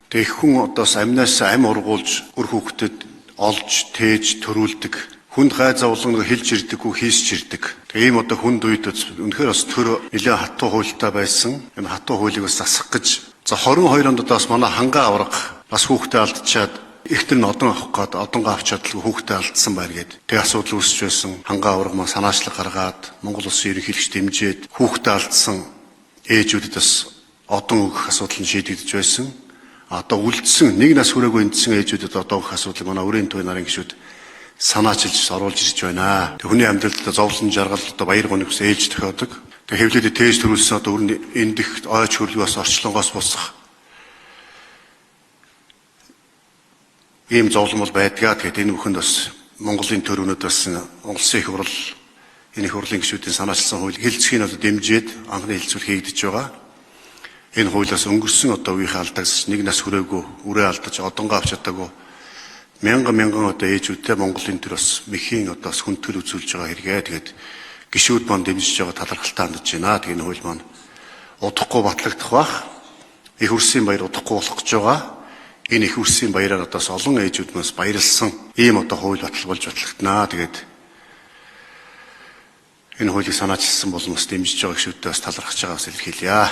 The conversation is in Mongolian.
Тэгээ их хүн одоос амнаас ам ургуулж үр хүүхдэд олж тээж төрүүлдэг. Хүнд гай зовлон хэлж ирдэггүй, хийсч ирдэг. Тэгээ ийм одоо хүнд үед үнэхээр бас төр нэлээд хатуу хуультай байсан. Энэ хатуу хуулийг бас засах гэж за 22 онд одоо бас манай хангаа авраг бас хүүхдээ алдчихад ихтер нь одон авах гээд одонгоо авч чадалгүй хүүхдээ алдсан байна гэд. Тэгээ асуудал үүсч байсан. Хангаа авраг маань санаачлаг гаргаад Монгол улсын ерөнхийлөгч дэмжиж хүүхдээ алдсан ээжүүдэд бас одон өгөх асуудал нь шийдэгдэж байсан. Одоо үлдсэн нэг нас хүрээгүй эндсэн ээжүүдэд одоо өгөх асуудлыг манай өрийн туй нарын гишүүд санаачилж оруулж ирж байна. Тэг хүний амьдралд зовлон жаргал одоо баяр гониг бас ээлж тохиодог. Тэг хэвлэлд тээж төрүүлсэн одоо өрн эндэх ойч хөрлөгөөс орчлонгоос босох ийм зовлон бол байдгаа. Тэгэхээр энэ бүхэнд бас Монголын төр өнөд бас Монголын их хурл энэ их хурлын гишүүдийн санаачилсан хууль хэлцгийг одоо дэмжиж анхны хэлцүүл хийгдэж байгаа. Энэ хуулиас өнгөрсөн одоо үеийнхээ алдагс нэг нас хүрээгүй үрээ алдаж одонгоо авч чадаагүй мянган мянган одоо ээжүүдтэй Монголын төр бас мэхийн одоо бас хүндэтгэл үзүүлж байгаа хэрэгээ. Тэгээд гишүүд маань дэмжиж байгаа талархалтай хандаж байна. Тэгээд энэ хууль маань удахгүй батлагдах бах. Их үрсийн баяр удахгүй болох гэж байгаа. Энэ их үрсийн баяраар одоо бас олон ээжүүд маань баярлсан ийм одоо хууль батал болж батлагдана. Тэгээд энэ хуулийг санаачилсан болон бас дэмжиж байгаа гишүүдтэй бас талархаж байгаа бас илэрхийлье.